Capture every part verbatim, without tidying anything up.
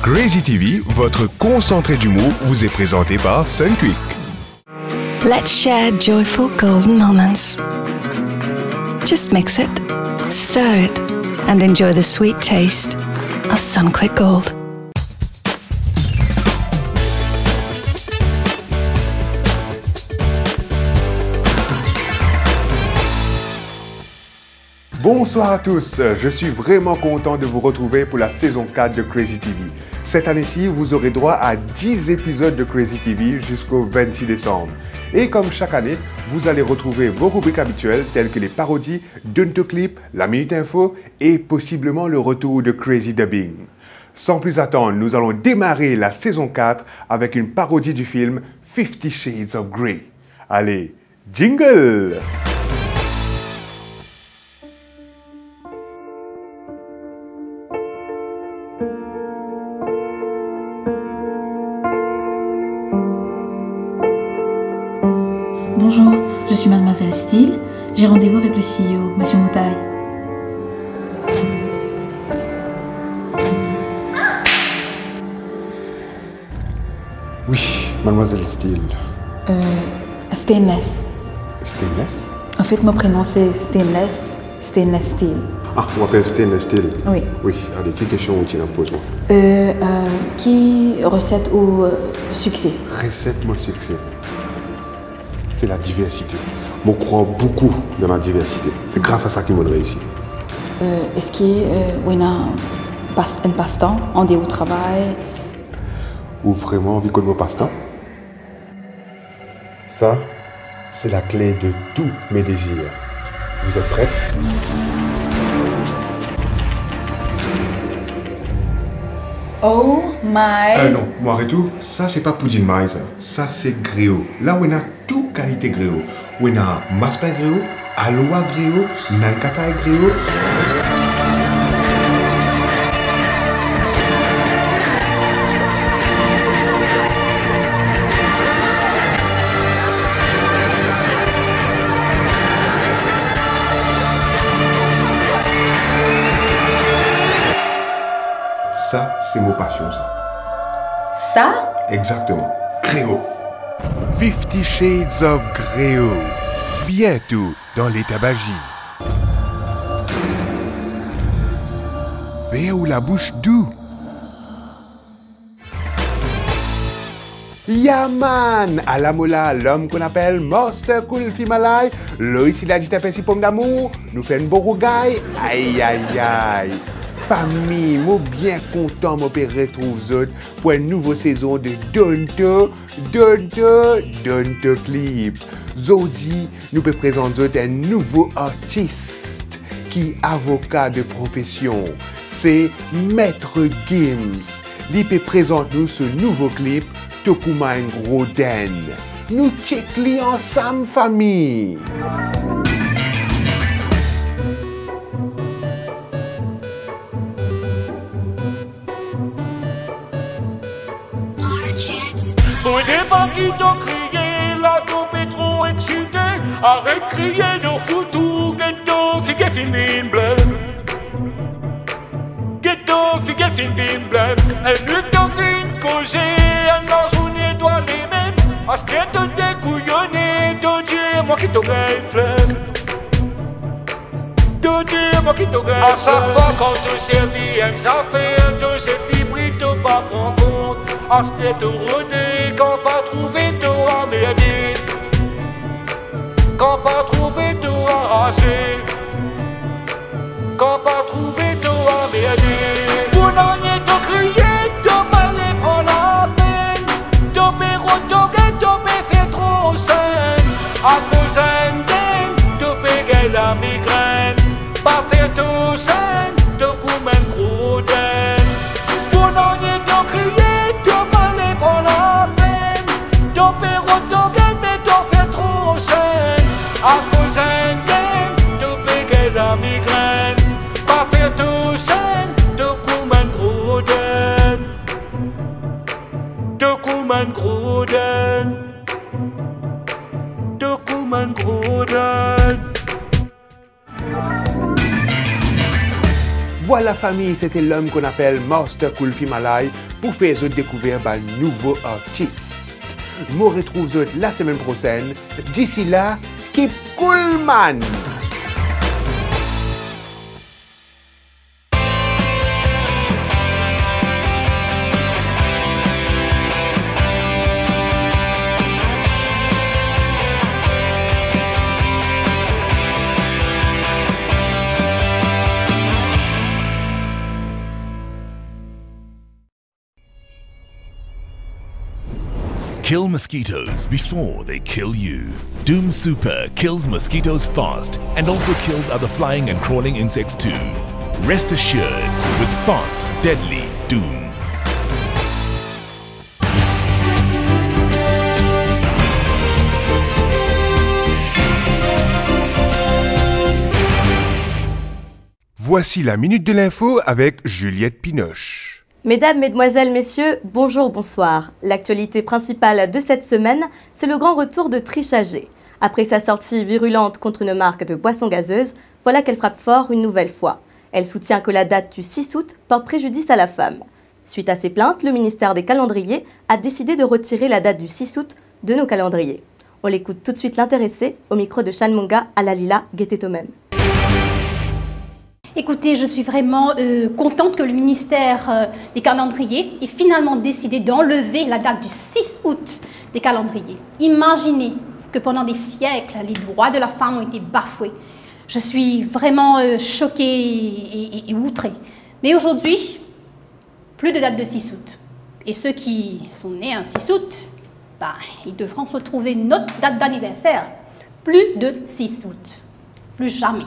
Crazy T V, votre concentré d'humour, vous est présenté par Sunquick. Let's share joyful golden moments. Just mix it, stir it, and enjoy the sweet taste of Sunquick Gold. Bonsoir à tous, je suis vraiment content de vous retrouver pour la saison quatre de Crazy T V. Cette année-ci, vous aurez droit à dix épisodes de Crazy T V jusqu'au vingt-six décembre. Et comme chaque année, vous allez retrouver vos rubriques habituelles telles que les parodies, Don't Clip, la Minute Info et possiblement le retour de Crazy Dubbing. Sans plus attendre, nous allons démarrer la saison quatre avec une parodie du film Fifty Shades of Grey. Allez, jingle! Bonjour, je suis mademoiselle Steele. J'ai rendez-vous avec le C E O, monsieur Moutaye. Oui, mademoiselle Steele. Euh, stainless. Stainless? Anfet, mo prenom se Stainless, Stainless Steel. Ah, ou apel Stainless Steel? Wi. Wi, ale, ki kestion ou ti ena pou poz mwa? Euh, euh, ki reset ou, euh, sikse? Reset mo sikse, se ladiversite. Mo krwar boukou dan ladiversite. Se gras a sa ki mo'nn reysi. Euh, eski, euh, ou ena pas-, enn pastan andeor travay? Ou vremem anvi konn mo pastan? Ça, c'est la clé de tous mes désirs. Vous êtes prête? Oh my. Euh, non, mo aret ou, sa se pa poudin may sa. Sa se greo. La ou ena tou kalite greo. Ou ena maspin greo, alwa greo, nannkatay greo. Sa, se mo pasion, sa. Sa? Exakteman. Greo. Fifty Shades of Greo. Biento dan Leta Baji. Fer ou labous dou. Ya man! Ala mo la, lom konn apel Master Kulfi Malay, lor isi la, Dita Persi Pomdamour, nou fer enn bon rougay. Ay, ay, ay! Fami, mo bien kontan mo pe retrouv zot pou enn nouvo sezon de Donto, Donto, Donto Clip. Zordi, nou pe prezant zot enn nouvo artis ki avoka de profesion. Se Maître Gims. Li pe prezant nou so nouvo klip, To kouma enn gro denn. Nou chek li ansam, fami. Pou depa ki to kriye la, to pe tro eksite. Aret kriye, nou fou tou, get to figir finn vinn blem. Get to figir finn vinn blem. Enn nwit to finn koze, enn lazourne to ale mem. Aster to dekouyone, to dir mwa ki to gagn flem. To dir mwa ki to gagn flem. A sak fwa kan to servi enn zafer, to zet li pri, to pa pran kont. Aster to rode, kan pa trouve to amerde. Kan pa trouve to arase. Kan pa trouve to amerde. Pou nanye to kriye, to pale pran lapenn. To pe rod to get, to pe fer tro senn. Akoz enn denn, to pe gagn lamigrenn. Pa fer to senn, to kouma enn gro denn. Pou nanye to kriye, to pale pran lapenn. To pe rod to get, me to fer tro senn. Akoz enn denn, to pe gagn lamigrenn. Pa fer to senn, to kouma enn gro denn. To kouma enn gro denn. To kouma enn gro denn. Vwala fami, sete lom ki apel Master Kulfi Malay pou fer zot dekouver bann nouvo artis. Mo retrouv zot lasemenn prosenn. Disi la, keep cool, man! Kill mosquitoes before they kill you. Doom Super kills mosquitoes fast and also kills other flying and crawling insects too. Rest assured with fast, deadly Doom. Voici la minute de l'info avec Juliette Pinoche. Mesdames, mesdemoiselles, messieurs, bonjour, bonsoir. L'actualité principale de cette semaine, c'est le grand retour de Trichage. Après sa sortie virulente contre une marque de boissons gazeuses, voilà qu'elle frappe fort une nouvelle fois. Elle soutient que la date du six août porte préjudice à la femme. Suite à ces plaintes, le ministère des calendriers a décidé de retirer la date du six août de nos calendriers. On l'écoute tout de suite, l'intéressée, au micro de Shan Munga. Alalila, gete tomem. Écoutez, je suis vraiment, euh, contente que le ministère, euh, des calendriers ait finalement décidé d'enlever la date du six août des calendriers. Imaginez que pendant des siècles, les droits de la femme ont été bafoués. Je suis vraiment, euh, choquée et, et, et outrée. Mais aujourd'hui, plus de date de six août. Et ceux qui sont nés un six août, bah, ils devront retrouver notre date d'anniversaire. Plus de six août. Plus jamais.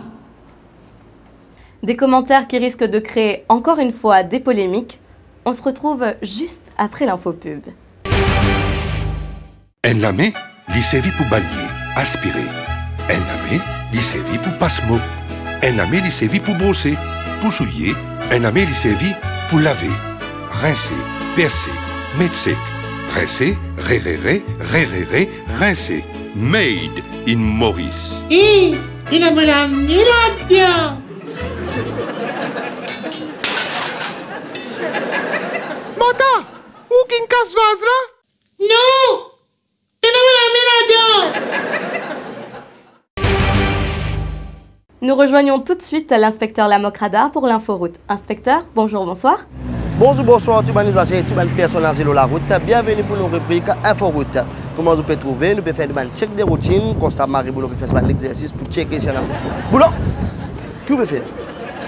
Des commentaires qui risquent de créer encore une fois des polémiques. On se retrouve juste après l'info pub. Enn lame, li servi pou balie, aspire. Enn lame, li servi pou pas mop. Enn lame, li servi pou brose, pou souye. Enn lame, li servi pou lave, rinse, perse, met sek, rinse, rerere, rerere, rinse. Made in Maurice. Ey, ena mo lame ladan. Martha, ou ki'nn kas vaz la? Non! Ena mo lame ladan! Nous rejoignons tout de suite l'inspecteur Lamok Radar pour l'inforoute. Inspecteur, bonjour, bonsoir. Bonzour, bonswar tou bann izaze, tou bann personn aze lor larout. Bienveni pou nou ribrik Inforoute. Kouma zot pe trouve, nou pe fer bann tchek de routinn, konsta mari boulon pe fer bann lexersis pou tcheke si ena boulon. Ki ou pe fer?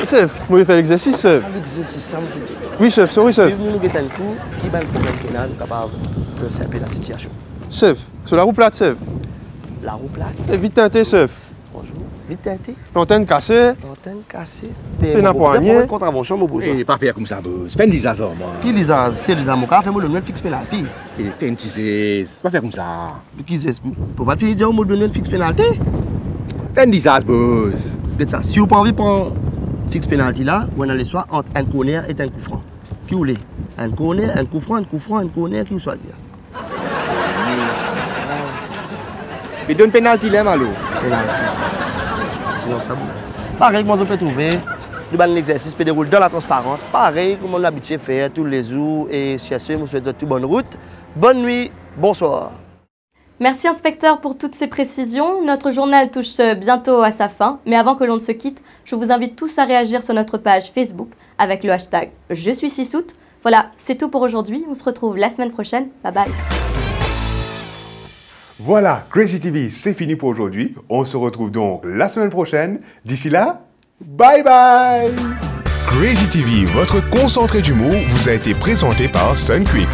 Sef, mo pe fer lexersis, sef. Sa lexersis, sa mo pe dir. Wi, sef, sorry, sef. Swiv nou, nou get enn kou, ki bann problem ki ena, nou kapav adres enpe lasitiasion. Sef, so larou plat, sef. Larou plat? E vit tente, sef. Bonzour. Vit tente. Lantenn kase. Lantenn kase. Pena pwanye. Kontravansion, mo bouz. E, pa fer koumsa, bouz. Fer enn lizaz ar mwa. Ki lizaz? Se lizaz mo kapav fer, mo donn ou enn fix penalti. E, fer enn ti zes. Pa fer koumsa. Ki zes? Pou pa fini dir mo donn ou enn fix penalti. Fer enn lizaz, bouz. Get sa, si ou pa anvi pran fix penalti la, ou ena leswa ant enn korner ek enn koufran. Ki ou le? Enn korner, enn koufran, enn koufran, enn korner, ki ou swazir? Be donn penalti la, Malo. Penalti. Sinon, sa bon. Parey kouma zot pe trouve, nou bann lexersis pe deroule dan latransparans, parey kouma nou abitie fer toulezour, e sirse, mo swet zot tou bonn rout. Bonn nwi, bonswar. Merci inspecteur pour toutes ces précisions. Notre journal touche, euh, bientôt à sa fin, mais avant que l'on ne se quitte, je vous invite tous à réagir sur notre page Facebook avec le hashtag Je suis six août. Voilà, c'est tout pour aujourd'hui. On se retrouve la semaine prochaine. Bye bye. Voilà, Crazy T V, c'est fini pour aujourd'hui. On se retrouve donc la semaine prochaine. D'ici là, bye bye. Crazy T V, votre concentré d'humour, vous a été présenté par Sunquick.